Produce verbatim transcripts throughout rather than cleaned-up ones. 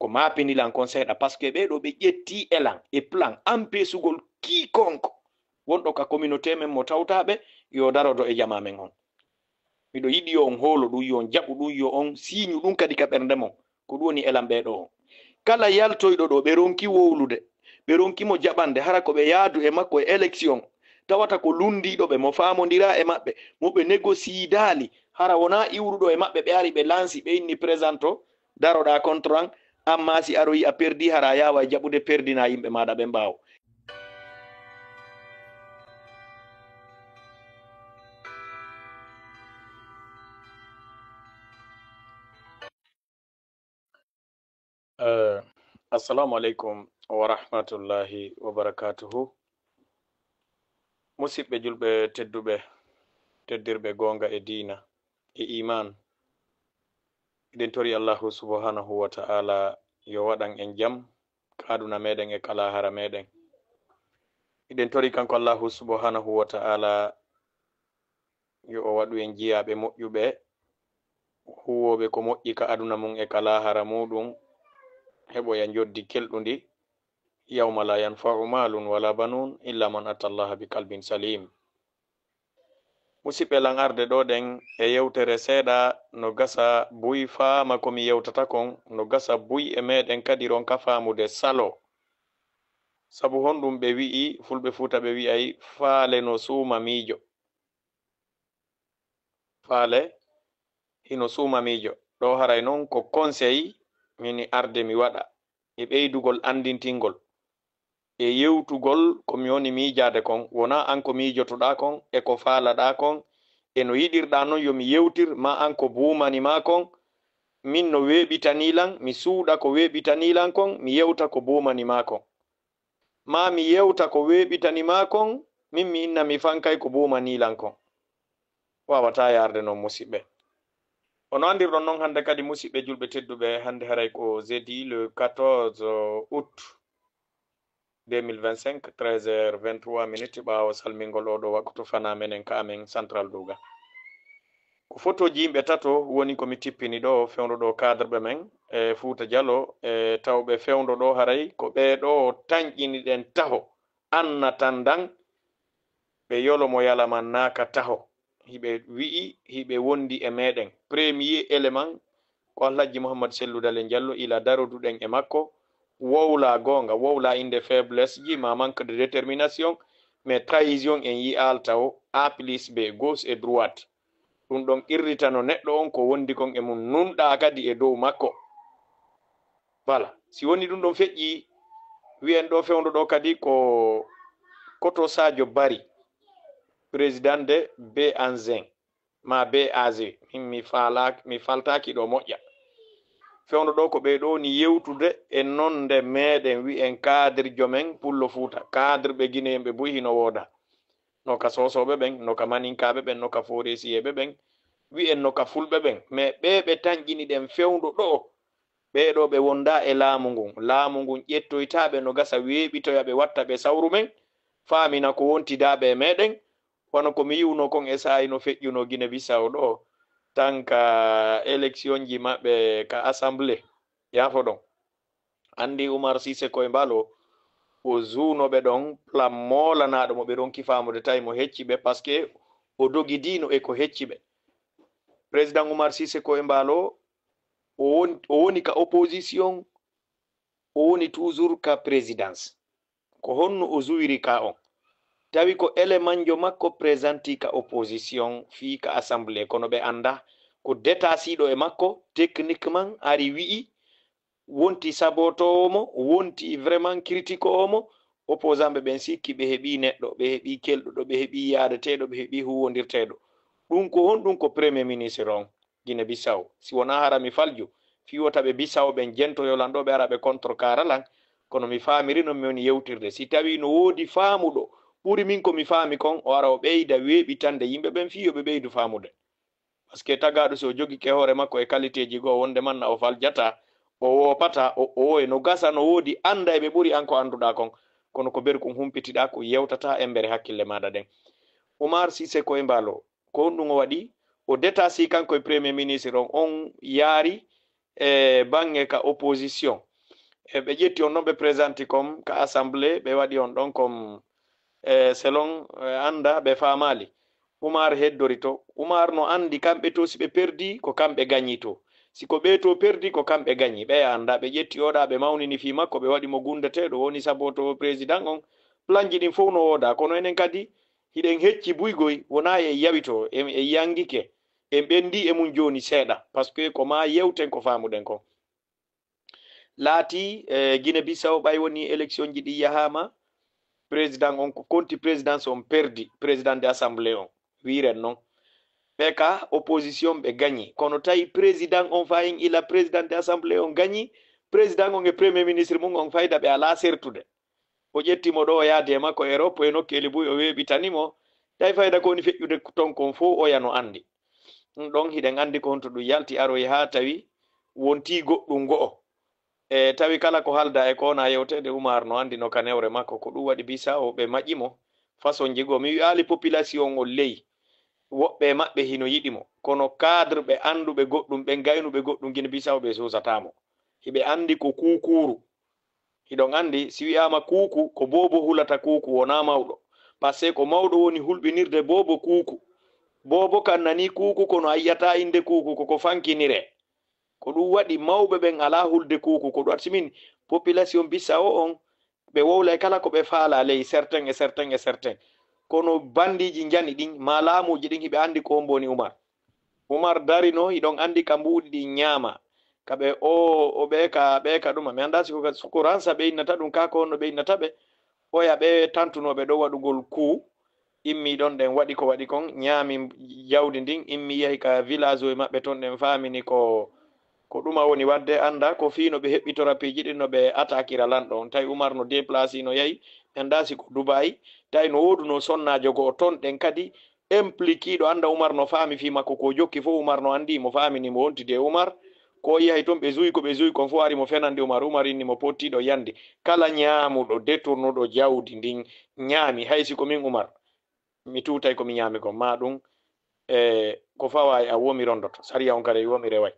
Ko maapini lan kon seeɗa, parce que ɓee ɗoo ɓe ƴetti elan e plan empesugol quiconque wonɗo ka communauté men mo tawtaaɓe yo darodo e jamaa men on. Miɗo yiɗi yo on hoolo ɗum, yo on jaɓu ɗum, yo on siiñu ɗum kadi ka ɓernde mon. Ko ɗum woni elan ɓee ɗoo on. Kala yaltoyɗo ɗoo, ɓe ronki wowlude, ɓe ronki mo jaɓande, hara ko ɓe yaadu e makko e élection, tawata ko lunndiiɗo ɓe, mo faamondiraa e maɓɓe, mo ɓe negosiidaali, hara wonaa iwruɗo e maɓɓe, ɓe ari ɓe lansi, ɓe inni présento, daroɗaa contre an, amma si aroyi a perdi, hara a yaawa e jaɓude, perdinaa yimɓe maaɗa ɓen ɓaawo. Eh, assalamu aleykum wa rahmatullahi wa barakatuhu. Musiɓɓe julɓe tedduɓe, teddirɓe goonga e diina e iman, eɗen tori Allahu subhanahu wa ta'ala yo waɗan en jam ka aduna meɗen e ka lahara meɗen. Eɗen tori kanko Allahu subhanahu wa ta'ala yo o waɗu en jiyaaɓe moƴƴuɓe, huwooɓe ko moƴƴi ka aduna mum e ka laahara muɗum, heɓoya njoddi kelɗundi, yawma la yanfa'u malun wala banun illa man ata Allaha bi qalbin salim. Musiɓɓe lan arde ɗo ɗen e yewtere seeɗa no gasa buy faama ko mi yewtata kon, no gasa buy e meɗen kadi ronka faamude salo. Sabu honɗum ɓe wi'i, fulɓe Fuuta ɓe wi'ay faale no suuma miijo. Faale hino suuma miijo. Ɗo haray non ko conseil mini arde mi waɗa e ɓeydugol anndintingol e yewtugol ko mi woni miijaade kon. Wonaa an ko miijotoɗaa kon e ko faalaɗaa kon e no yiɗirɗaa non yo mi yewtir, maa an ko buumani maa kon, min no weeɓitanii lan, mi suuɗa ko weeɓitanii lan kon, mi yewta ko buumani maa kon. Maa mi yewta ko weeɓitani maa kon, min mi inna mi fankay ko buumanii lan kon. Waawataa yaarde non, musiɓɓe. Ono anndirɗon non hannde kadi, musiɓɓe julɓe tedduɓe, hannde haray ko jeudi le quatorze août deux mille vingt-cinq, treize heures vingt-trois minutes, ɓaawo salmingol oo ɗoo waktu fanaa menen ka amen Central Douga. Ko fotooji yimɓe tato woni ko mi tippini ɗoo, fewndo ɗoo cadre ɓe men e Fuuta Jalo, e tawɓe fewndo ɗoo haray ko ɓee ɗoo tanƴini ɗen taho, anna tan dan ɓe yolo mo yalaman naaka taho. Hiɓe wi'i, hiɓe wondi e meɗen. Premier élément ko Alhajji Muhammad Sellu Dalen Jallo, ila daroduɗen e makko, wowla goonga, wowla inde faiblesse ji, ma manque de détermination, mais trahison en yi'al taw, A plus B, gauche et droite. Ɗum ɗon irritano neɗɗo on ko wondi kon e mum, nunɗa kadi e dow makko. Voilà. Si woni ɗum ɗon feƴƴi, wi'en ɗo fewndo ɗo kadi ko Koto Sadio Bari, président de B Anzin, ma B A G. Min mi faalaaki, mi faltaaki ɗo moƴƴa. Fewndo ɗo ko ɓe ɗo ni yewtude e nonde meɗen, wi'en kadirjo men Pullo Fuuta. Kadirɓe Gineyen ɓe buy hino wooda. No ka Soosooɓe ɓen, no ka Maninkaaɓe ɓen, no ka Fooresiyeeɓe ɓen, wi'en no ka Fulɓe ɓen. Mais ɓe ɓe tanƴini ɗen fewndo ɗo, ɓee ɗo ɓe wonda e laamu ngun. Laamu ngun ƴettoyta ɓe no gasa weeɓitoya ɓe watta ɓe sawru men, faamina ko wontidaaɓe e meɗen. Wano ko mi yi'uno kon e saa'i no feƴƴuno Gine Bisaw ɗo, tan ka élection ji maɓɓe ka assemblée. Yaafo ɗon. Anndi Umar Siseko e Mbaalo, o zuuno ɓe ɗon plan moolanaaɗo mo ɓe ronki faamude tawi mo hecci ɓe, parce que o dogidino e ko hecci ɓe. Président Umar Siseko e Mbaalo, o won-, o woni ka opposition, o woni toujours ka présidence. Ko honno o zuwiri ka on? Tawi ko élémentjo makko présenté ka opposition fii ka assemblée, kono ɓe annda ko détaché ɗo e makko, techniquement ari wi'i, wonti sabotoowo mo, wonti vraiment critique'o mo, opposant ɓe ɓen sikki ɓe heɓii neɗɗo, ɓe heɓii kelɗuɗo, ɓe heɓii yaadeteeɗo, ɓe heɓii huuwondirteeɗo. Ɗum ko honɗum? Ko Premier Ministre on Gine Bisaw. Si wonaa hara mi falju, fii wota ɓe Bisaw ɓen jentoyo lan ɗo, ɓe ara ɓe contre kara lan, kono mi faamiri non mi woni yewtirde. Si tawii no woodi faamuɗo ɓuri min ko mi faami kon, o ara o ɓeyda weeɓitande yimɓe ɓen fii yo ɓe ɓeydu faamude. Parce que tagaaɗo si o jogike hoore makko e qualité ji goo, wonde man na o faljataa, o woopataa, o, o e no gasa no woodi annda e ɓe ɓuri an ko annduɗaa kon. Kono ko berkun humpitiɗaa, ko yewtataa embere hakkille maaɗa ɗen. Umar Siseko e Mbaalo, ko honɗum o waɗi? O détaché kanko e Premier Ministre on, on yaari e baŋŋe ka opposition. E ɓe ƴetti on ɗon ɓe présenté comme ka assemblée, ɓe waɗi on ɗon comme, eh, selon, eh, annda ɓe faamaali. Umar heddori to. Umar no anndi kamɓe to si ɓe perdi ko kamɓe gañi to. Si ko ɓee to perdi ko kamɓe gañi. Ɓe annda ɓe ƴetti oɗa ɓe mawnini fii makko ɓe waɗi mo gunndeteeɗo woni saboto président on. Planji ɗin fof no wooda kono enen kadi hiɗen hecci buygoy wona e yawito en e yangike en ɓenndi e mum jooni seeɗa parce que ko ma yewten ko faamuɗen kon. Laati e Guinée Bissau ɓay woni élection ji ɗi yahaama président on ko konti présidence on perdi président de assemblée on wiren noon ɓe ka opposition ɓe gañi kono tawi président on fayin ila président de assemblée on gañi président on e premier ministre mum on fayda ɓe ala sertude o ƴetti mo ɗo o yaadi e makko Europe e nokkeeli buy o weeɓitani mo tawi fayda ko woni feƴƴude ton kon fof oya no anndi ɗum ɗon hiɗen anndi ko honto ɗum yalti aroyi haa tawi wonti goɗɗum go'o e tawi kala ko halda e ko wona yewteede Umar no anndi no ka newre makko ko ɗum waɗi Bissau ɓe maƴi mo façon ji goo mi wi'aali population on ley woɓɓe e maɓɓe hino yiɗi mo kono cadre ɓe annduɓe goɗɗum ɓen gaynuɓe goɗɗum Guinée Bissau ɓe suusataa mo hiɓe anndi ko kuukuuru Hiɗon anndi, si wi'aama kuuku, ko boobo hulata kuuku, wonaa mawɗo. Parce que ko mawɗo woni hulɓinirde boobo kuuku. Boobo kan nanii kuuku, kono a yi'ataa innde kuuku, ko ko fankiniree. Ko ɗum waɗi mawɓe ɓen alaa hulde kuuku. Ko ɗum waɗi si min, population Bissau on, ɓe wowlay kala ko ɓe faalaa ley certains et certains et certains. Kono banndiiji njani ɗin, maa laamuuji ɗin, hiɓe anndi ko hombo woni Umar. Umar darino, hiɗon anndi ka mbuuɗi ɗin ñaama. Ka ɓe o, o ɓe ka, ɓe ka ɗuma. Mi anndaa si ko, ko ransa ɓe innata ɗum, kaa ko honno ɓe innata ɓe. Oya ɓe tantunooɓe ɗo waɗugol kuu, immi ɗon ɗen waɗi ko waɗi kon, ñaami jawdi ndin, immi yahi ka village oy maɓɓe ton ɗen faamini ko, ko ɗuma woni waɗde, annda ko fii no ɓe heɓɓitora piiji ɗin no ɓe atakira lanɗo on. Tawi Umar no déplacé no yahi, mi anndaa si ko Dubai, tawi no woodunoo sonnaajo go'o ton ɗen kadi, implikiiɗo annda Umar no faami fii makko ko jokki fof Umar no anndi mo faamini mo wontidi e Umar ko yahi toon ɓe zuwi ko ɓe zuwi kon fof ari mo fenande Umar Umar inni mo pottiiɗo yande kala ñaamuɗo deturnuɗo jawdi ndin ñaami hay si ko min Umar mi tuutay ko mi ñaami kon ma ɗum e ko fawa e an wo mi rondoto sariya on kadi wo mi reway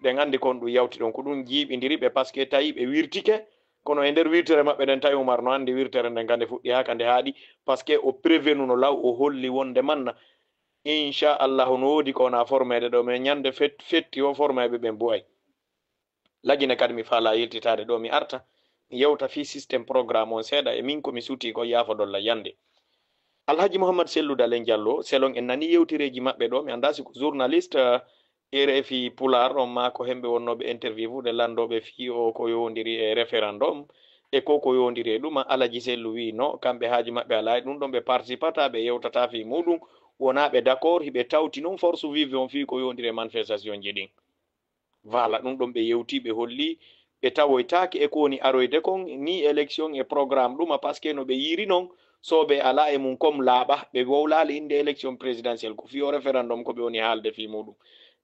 ɗen anndi kon ɗum yawti ɗon ko ɗum jiiɓindiri ɓe parce que tawi ɓe wirtike kono e nder wirtere maɓɓe ɗen tawi Umar no anndi wirtere nden ka nde fuɗɗi haa ka nde haaɗi parce que o prévenu no law o holli wonde manna inchallahu no woodi ko wona formeede ɗo mais ñande fetti o formeeɓe ɓen bu'ay lagine kadi mi faala yiltitaade ɗo mi arta mi yewta fii système programme on seeɗa e min ko mi sutii ko yaafodolla yande Alhaji Mouhammad Sellu Dalen Diallo selon en nani yewtireeji maɓɓe ɗo mi anndaa si ko journaliste R F I Pulaar on maa ko hemɓe wonnooɓe interview de lanndooɓe fii o ko yowndiri e référendum e ko ko yowndiri e ɗuma Alaji Sellu wii no kamɓe haaju maɓɓe alaa e ɗum ɗon ɓe participata ɓe yewtata fii muɗum wonaa ɓe d'accord hiɓe tawti noon force vive on fii ko yowndiri e manifestation ji ɗin voilà ɗum ɗon ɓe yewti ɓe holli ɓe tawoytaake e ko woni aroyde kon ni élection e programme ɗuma parce que no ɓe yiiri noon sooɓe alaa e mum comme laaɓa ɓe wowlaali innde élection présidentielle ko fii o référendum ko ɓe woni haalde fii muɗum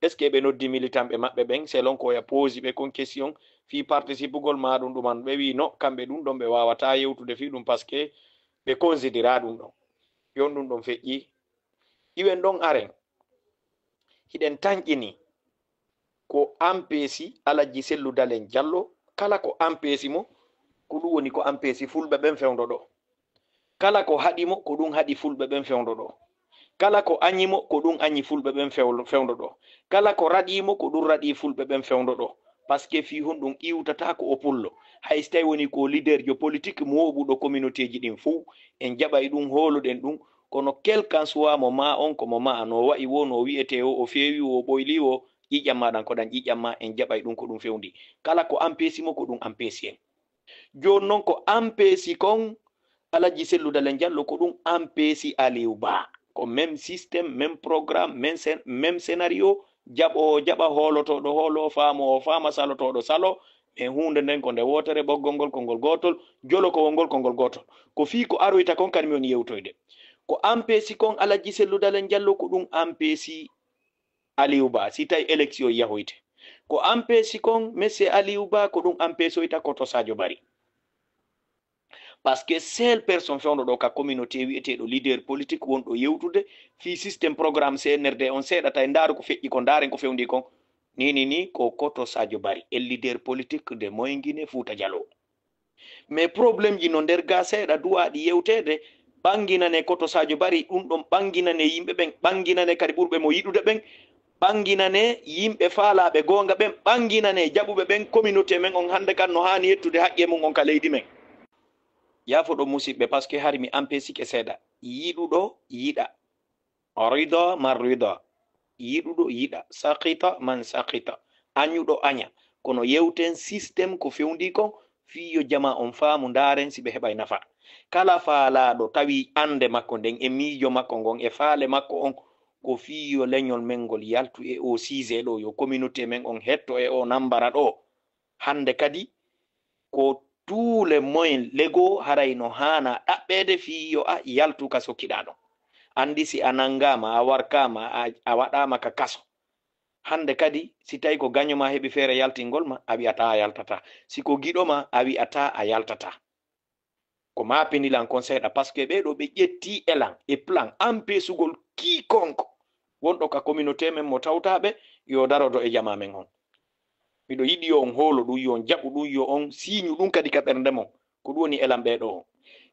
est ce que ɓe noddi militant ɓe maɓɓe ɓen selon ko oya poosi ɓe kon question fii participugol ma ɗum ɗuman ɓe wii no kamɓe ɗum ɗon ɓe waawataa yewtude fii ɗum parce que ɓe considéra ɗum ɗon yon ɗum ɗon feƴƴi iwen ɗon aren hiɗen tanƴini ko ampeesi alajji sellu dalen jallo kala ko ampeesi mo ko ɗum woni ko ampeesi fulɓe ɓen fewndo ɗo kala ko haɗi mo ko ɗum haɗi fulɓe ɓen fewndo ɗo kala ko añi mo ko ɗum añi fulɓe ɓen fewndo ɗo kala ko raɗi mo ko ɗum raɗi fulɓe ɓen fewndo ɗo parce que fii honɗum iwtata ko o pullo hay so tawi woni ko leader jo politique mooɓuɗo communauté ji ɗin fof en jaɓay ɗum hooloɗen ɗum kono quel qu'en soit mo ma on ko mo ma no wa'i wo no wi'ete o o feewi wo o ɓoyli wo ƴiƴam ma ɗan ko ɗan ƴiƴam ma en jaɓay ɗum ko ɗum fewndi kala ko ampeesi mo ko ɗum ampeesi en jooni noon ko ampeesi kon alajji sellu dalen jallo ko ɗum ampeesi aliw ba ko même système même programme même, scén- même scénario jaɓo o jaɓa hoolotooɗo hoolo faamo o faama salotooɗo salo mais huunde nden ko nde wootere ɓoggol ngol konngol gootol jolo ko wongol konngol gootol ko fii ko aroyta kon kadi mi woni yewtoyde ko ampeesi kon alajji sellu dalen jallo ko ɗum ampeesi Aliou Ba si tawi élection yahoyte ko ampeesi kon monsieur Aliou Ba ko ɗum ampeesoyta ko to Sadio Bari parce que seule personne fewndo ɗo ka communauté wiyeteeɗo leader politique wonɗo yewtude fii système programme C N R D on seeɗa tawi ndaaru ko feƴƴi ko ndaaren ko fewndi kon Nini ni ko Koto Sadio Bari, e leader politique de Moyengine Fouta Djalo. Mais problème ji no nder ga seeɗa duwaaɗi yewteede, ɓanginane Koto Sadio Bari, ɗum ɗon ɓanginane yimɓe ɓen, ɓanginane kadi ɓurɓe mo yiɗude ɓen, ɓanginane yimɓe faalaaɓe goonga ɓen, ɓanginane jaɓuɓe ɓen, communauté men on hannde kan no haani yettude haqqe mum on ka leydi men. Yaafo ɗo musiɓɓe, parce que hari mi ampesike seeɗa. Yiɗuɗo yiɗa. Rida man rida. Yiɗuɗo yiɗa. Sakita man sakita. Añuɗo aña. Kono yewten système ko fewndi kon, fii yo jama on faamu, ndaaren si ɓe heɓay nafa. Kala faalaaɗo tawi annde makko nden e miijo makko ngon e faale makko on, ko fii yo leñol men ngol yaltu e o siise ɗo, yo communauté men on hetto e o nambara ɗo. Hannde kadi ko tous les moyens légaux haray no haana ɗaɓɓeede fii yo a yaltu ka sokkiɗaa ɗon. Anndi si a nanngaama, a warkaama, a, a waɗaama ka kaso. Hannde kadi, si tawi ko gaño ma heɓi feere yaltingol ma, a wi'ataa a yaltataa. Si ko giɗo ma, a wi'ataa a yaltataa. Ko maa pinilan kon seeɗa, parce que ɓee ɗoo ɓe ƴetti elan e plan empesugol kiikonko wonɗo ka communauté men mo tawtaaɓe yo darodo e jama men on. Miɗo yiɗi yo on hoolo ɗum, yo on jaɓu ɗum, yo on siiñu ɗum kadi ka ɓernde mon. Ko ɗum woni elan ɓee ɗoo on.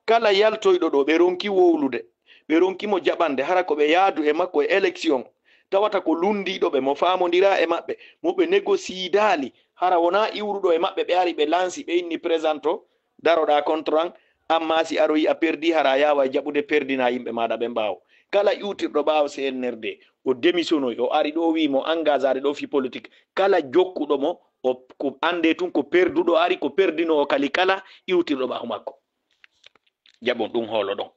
Kala yaltoyɗo ɗoo, ɓe ronki wowlude, ɓe ronki mo jaɓande, hara ko ɓe yaadu e makko e élection, tawata ko lunndiiɗo ɓe, mo faamondiraa e maɓɓe, mo ɓe negosiidaali, hara wonaa iwruɗo e maɓɓe, ɓe ari ɓe lansi, ɓe inni présento, daroɗaa contre an, amma si aroyi a perdi, hara a yaawa e jaɓude, perdinaa yimɓe maaɗa ɓen ɓaawo. Kala iwtirɗo ɓaawo C N R D, o démissionnoy, o ari ɗo, o wii mo engagade ɗo fii politique. Kala jokkuɗo mo, o, ko annde tun ko perduɗo ari, ko perdinoowo kali kala iwtirɗo ɓaawo makko. Jaɓon ɗum hoolo ɗon.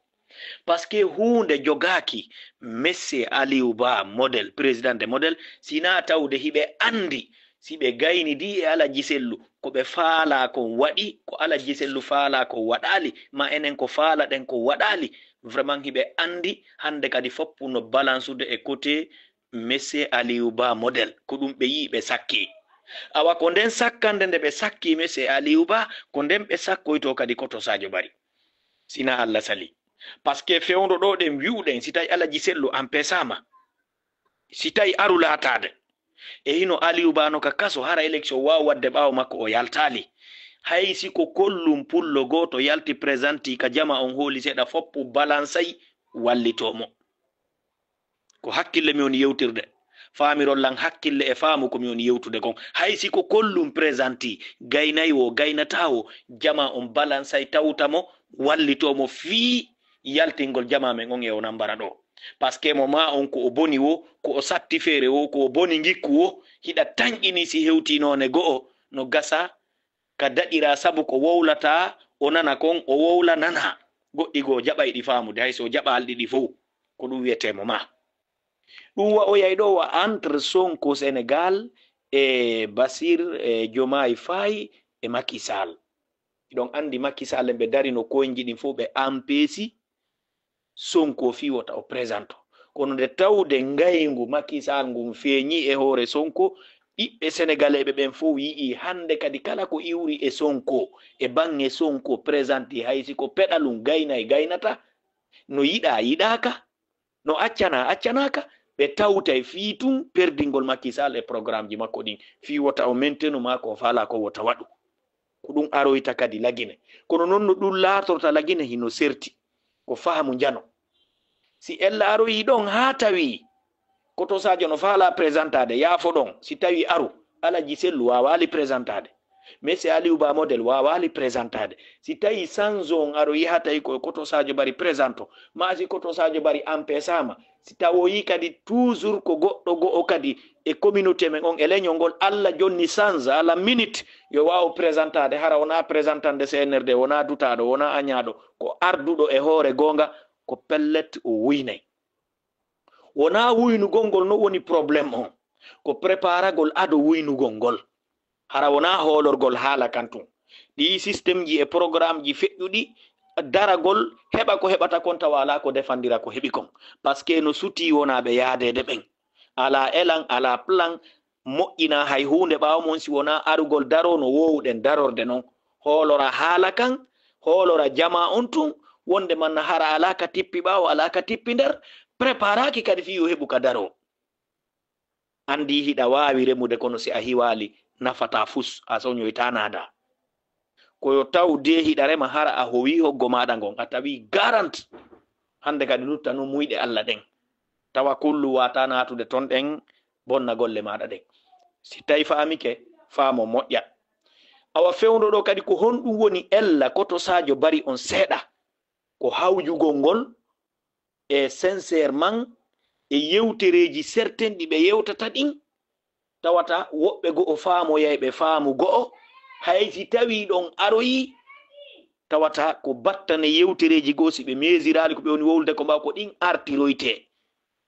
Parce que huunde jogaaki Monsieur Aliou Ba modèle, président de modèle, si naa tawde hiɓe anndi si ɓe gaynidii e Alaji Sellu, ko ɓe faalaa kon waɗi, ko Alaji Sellu faalaa kon waɗaali, ma enen ko faalaɗen kon waɗaali, vraiment hiɓe anndi hannde kadi foppu no balansude e côté Monsieur Aliou Ba modèle. Ko ɗum ɓe yi'i ɓe sakki. Awa ko nden sakkande nde ɓe sakki Monsieur Aliou Ba, ko nden ɓe sakkoyto kadi Koto Sadio Bari. Si naa Allah sali. Parce que fewndo ɗo ɗen wi'uɗen, si tawi Alaji Sellu ampesaama, si tawi aru laataade, e hino Aliou Ba no ka kaso, hara élection waaw waɗde ɓaawo makko o yaltaali. Hay si ko kollum pullo gooto yalti présenté ka jama on hooli seeɗa, foppu balansay wallitoo mo. Ko hakkille mi woni yewtirde. Faamirol lan hakkille e faamu ko mi woni yewtude kon. Hay si ko kollum présenté, gaynay wo, gaynataa wo, jama on balansay tawta mo, wallitoo mo fii yaltingol jama men on e o nambara ɗo. Parce que mo maa on ko o boni wo, ko o satti feere wo, ko o boni ngikku wo, hiɗa tanƴini si hewtii noone go'o, no gasa ka daɗiraa sabu ko wowlataa o nana kon, o wowla nana. Goɗɗi goo jaɓay ɗi faamude, hay si o jaɓaali ɗi fow, ko ɗum wiyetee mo maa. Ɗum wa'oyay ɗo wa entre Sonko Sénégal e Bassir, e Diomaye Faye e Macky Sall. Hiɗon anndi Macky Sall en ɓe darino koynji ɗin fow ɓe ampeesi Sonko fii wota o présento. Kono nde tawde ngayngu Macky Sall ngun feeñii e hoore Sonko, ɓiɓɓe Senegaleeɓe ɓen fow yi'ii hannde kadi kala ko iwri e Sonko, e baŋŋe Sonko présenti, hay si ko peɗalum gaynay gaynata, no yiɗaa yiɗaaka, no accanaa accanaaka, ɓe tawtay fii tun perdingol Macky Sall e programmeji makko ɗin, fii wota o mentenu maa ko o faalaa ko wota waɗu. Ko ɗum aroyta kadi Lagine. Kono non no ɗum laatorta Lagine hino serti. Ko faamu njano. Si ella aroyii ɗon haa tawi Koto Sadio no faalaa présentaade, yaafo ɗon, si tawi aru, Alaji Sellu waawaali présentaade. Monsieur Aliou Ba modèle waawaali présentaade. Si tawi sanzo on aroyii haa tawi ko Koto Sadio Bari présento, maa si Koto Sadio Bari ampesaama, si tawoyii kadi toujours ko goɗɗo go'o kadi e communauté men on e leñol ngol, Alla jonni sanza, à la minute, yo waaw présentaade, hara wonaa présentande C N R D, wonaa dutaaɗo, wonaa añaaɗo, ko arduɗo e hoore goonga, ko pellet o wuynay. Wonaa wuynugol ngol no woni problème on, ko préparagol ado wuynugol ngol. Hara wonaa hoolorgol haala kan tun. Ɗii système ji e programme ji feƴƴuɗi, daragol, heɓa ko heɓata kon tawa alaa ko defandira ko heɓi kon. Parce que no sutii wonaa ɓe yaadeede ɓen. Alaa elan, alaa plan, moƴƴinaa hay huunde ɓaawo mon si wonaa arugol daroo no woowuɗen darorde non. Hoolora haala kan, hoolora jama on tun, wonde man hara alaa ka tippi ɓaawo, alaa ka tippi nder, préparaaki kadi fii yo heɓu ka daroo. Anndi hiɗa waawi remude, kono si a hiwaali, nafataa fus, a soñoytaa naada. Ko yo taw de hiɗa rema, hara a howi hoggo maaɗa ngon, a tawi garant hannde kadi lutta non muyɗe Alla ɗen. Tawa kullu wata naatude ton ɗen, bonna golle maaɗa ɗen. Si tawi faamike, faamo moƴƴa. Awa fewndo ɗo kadi ko honɗum woni ella koto Sadio bari on seeɗa? Ko hawjugol ngol e sincèrement e yewtereeji certains ɗi ɓe yewtata ɗin, tawata woɓɓe go'o faamoyay ɓe faamu go'o, hay si tawii ɗon aroyii, tawata ko battane yewtereeji goo, si ɓe meesiraali ko ɓe woni wowlude ko mbaaw, ko ɗin artiroytee.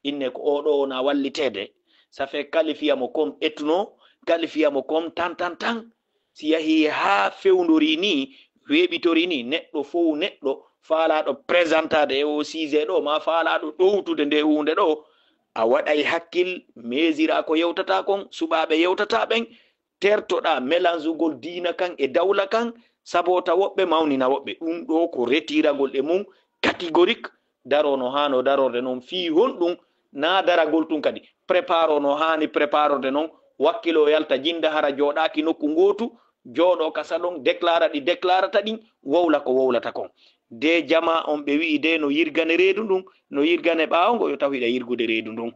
Inne ko oo ɗoo wona walliteede, ça fait qualifier mo comme ethno, qualifier mo comme tan, tan, tan. Si yahii haa fewndorii nii, weeɓitorii nii, neɗɗo fow neɗɗo faalaaɗo présentaade e oo sujet ɗoo, maa faalaaɗo ɗowtude ndee huunde ɗoo, a waɗay hakkil, meesiraa ko yewtataa kon, suɓaaɓe yewtataa ɓen, tertoɗaa mélangeugol diina kan e dawla kan, saboota woɓɓe, mawnina woɓɓe. Ɗum ɗoo ko retiragol e mum catégorique, daroo no haanoo darorde non. Fii honɗum? Naa daragol tun kadi, préparoo no haani préparorde non, wakkiloo yalta jinda, hara jooɗaaki nokku ngootu, jooɗoo ka salon, déclara ɗi déclarata ɗin, wowla ko wowlata kon. De jamaa on ɓe wi'i de no yirgane reedu ndun, no yirgane ɓaawo ngo, yo taw hiɗa yirgude reedu ndun.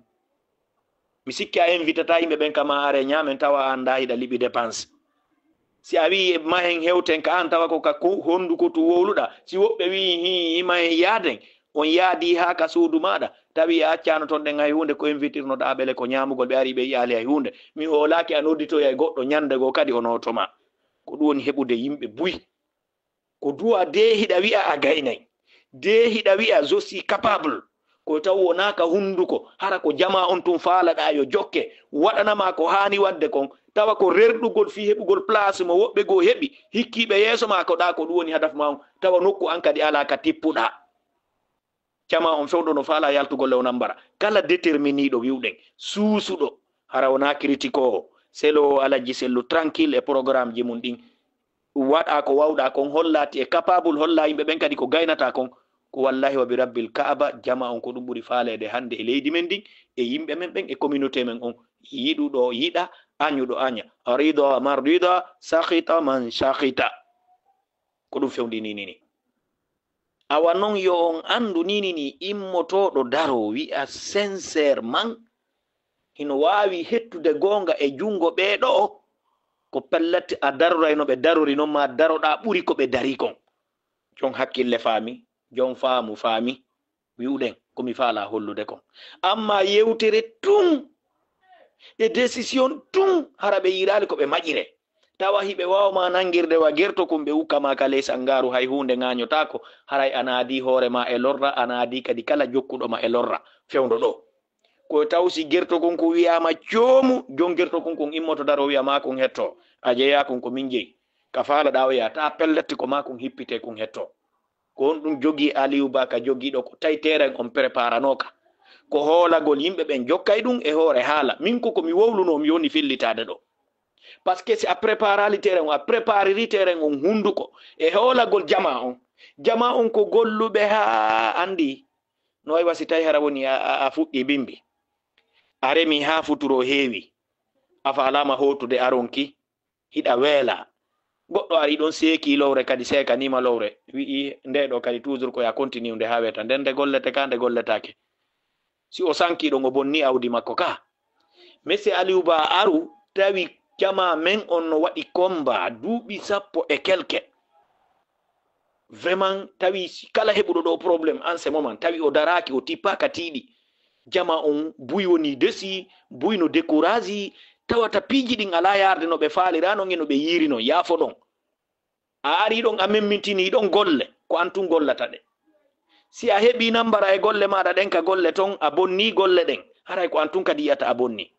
Mi sikki a invitata yimɓe ɓen ka ma are ñaamen, tawa a anndaa hiɗa liɓi dépense. Si a wi'i mahen hewten ka an, tawa ko ka ku-, honduko tu wowluɗa. Si woɓɓe wi'i hii, hii mahen yaaden, on yaadi haa ka suudu maaɗa, tawi a accaano ton ɗen hay huunde, ko invitirnoɗa ɓele ko ñaamugol, ɓe ari ɓe yi'aali hay huunde. Mi hoolaaki a nodditoya e goɗɗo ñande goo kadi o nooto ma. Ko ɗum woni heɓude yimɓe buy. Ko du'a de hiɗa wi'a a gaynay. De hiɗa wi'a je suis capable. Ko taw wonaa ka hunduko, hara ko jamaa on tun faalaɗaa yo jokke, waɗana ma ko haani waɗde kon, tawa ko rerɗugol fii heɓugol place mo woɓɓe goo heɓi, hikkiiɓe yeeso ma ko ɗaa, ko ɗum woni hadaf ma on, tawa nokku an kadi alaa ka tippuɗaa. Jamaa on fewndo no faalaa yaltugol e o nambara. Kala déterminiiɗo wi'uɗen, suusuɗo, hara wonaa critique o, selo Alajji Sellu tranquille e programme ji mun ɗin. Waɗa ko wawɗa kon, holla tu es capable, holla yimɓe ɓen kadi ko gaynata kon. Ko wallahi wa bi rabbil Kaaba, jama on ko ɗum ɓuri faaleede hannde e leydi men ndin, e yimɓe men ɓen, e communauté men on. Yiɗuɗo yiɗa, añuɗo aña. Rida man rida, sakhita man sakhita. Ko ɗum fewndini ni. Awa non yo on anndu ni, ni, ni immotooɗo daroo wi'a sincèrement hino waawi hettude goonga e junngo ɓee ɗoo, ko pellet a daroray no ɓe darori non, maa daroɗaa ɓuri ko ɓe dari kon. Jon hakkille faami, jon faamu faami, wi'uɗen ko mi faalaa hollude kon. Ammaa yewtere tun e décision tun, hara ɓe yiɗaali ko ɓe maƴire. Tawa hiɓe waawa ma nangirde wa gerto kun, ɓe ukka ma ka ley sangaaru, hay huunde ŋaañotaako, haray a naadii hoore ma e lorra, a naadii kadi kala jokkuɗo ma e lorra. Fewndo ɗoo. Ko taw si gerto kun kun wi'aama coomu, jon gerto kun kun immoto daroo wi'a ma kun hetto. A jeyaa kun ko min jeyi. Ka faalaɗaa o yaa, taa pellet ko ma kun hippitee kun hetto. Ko honɗum jogii Aliou Ba ka jogiiɗo ko tawi terrain on préparanooka? Ko hoolagol yimɓe ɓen jokkay ɗum e hoore haala. Min ko ko mi wowlunoo mi woni fillitaade ɗoo. Parce que si a préparaali terrain on, a prépariri terrain on hunduko e hoolagol jamaa on. Jamaa on ko golluɓe haa anndi. No wayi wa si tawi hara woni a, a, a fuɗɗii bimbi. A remi haa futuro heewi. A faalaama hootude aronki. Hiɗa weela. Goɗɗo ari ɗon seeki lowre kadi seekaniima lowre. Wi'i nde ɗo kadi toujours ko ya continue nde haa weeta. Nden nde gollete ka nde golletaake. Si o sanki ɗon o bonni awdi makko ka. Monsieur Aliou Ba aru tawi jama men on no waɗi combat duuɓi sappo e quelque. Vraiment tawi si kala heɓuɗo ɗo problème en ce moment, tawi o daraaki, o tippaaka tiiɗi. Jama on buy woni desi, buy no décourage, tawata piiji ɗin alaa yaarde no ɓe faalira non e no ɓe yiiri non, yaafo ɗon. A ari ɗon, a memmintini ɗon golle, ko an tun gollata ɗe. Si a heɓi nambara e golle maaɗa ɗen ka golle ton, a bonni golle ɗen, haray ko an tun kadi yi'ata a bonni.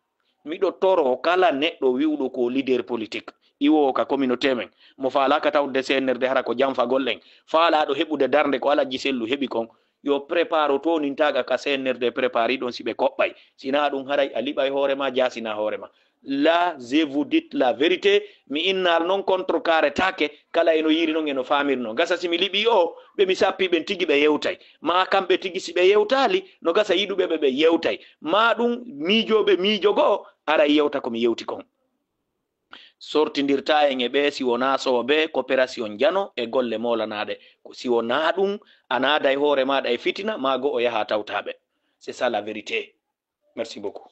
Miɗo toro kala neɗɗo wi'uɗo ko leader politique, iwoowo ka communauté men, mo faalaaka tawde C N R D hara ko janfagol ɗen, faalaaɗo heɓude darnde ko Alajji Sellu heɓi kon, yo préparo to nintaaga ka C N R D prépari ɗon si ɓe koɓɓay. Sinaa ɗum haray a liɓay hoore ma, jaasinaa hoore ma. Là, je vous dis la vérité, mi innal noon contre carré take, kala eno yiiri noon eno faamiri noon. Gasa si mi liɓii o, ɓe mi sappi ɓen tigi ɓe yewtay. Ma kamɓe tigi si ɓe yewtaali, no gasa yiɗuɓe ɓe ɓe yewtay. Ma ɗum miijooɓe miijo goo, aray yewta ko mi yewti kon. Sortindirtaa en e ɓee si wonaa soobe coopération njano e golle moolanaaɗe. Ko si wonaa ɗum, a naaday hoore maaɗa e fitina, ma goo o yaha tawtaaɓe. C'est ça la vérité. Merci beaucoup.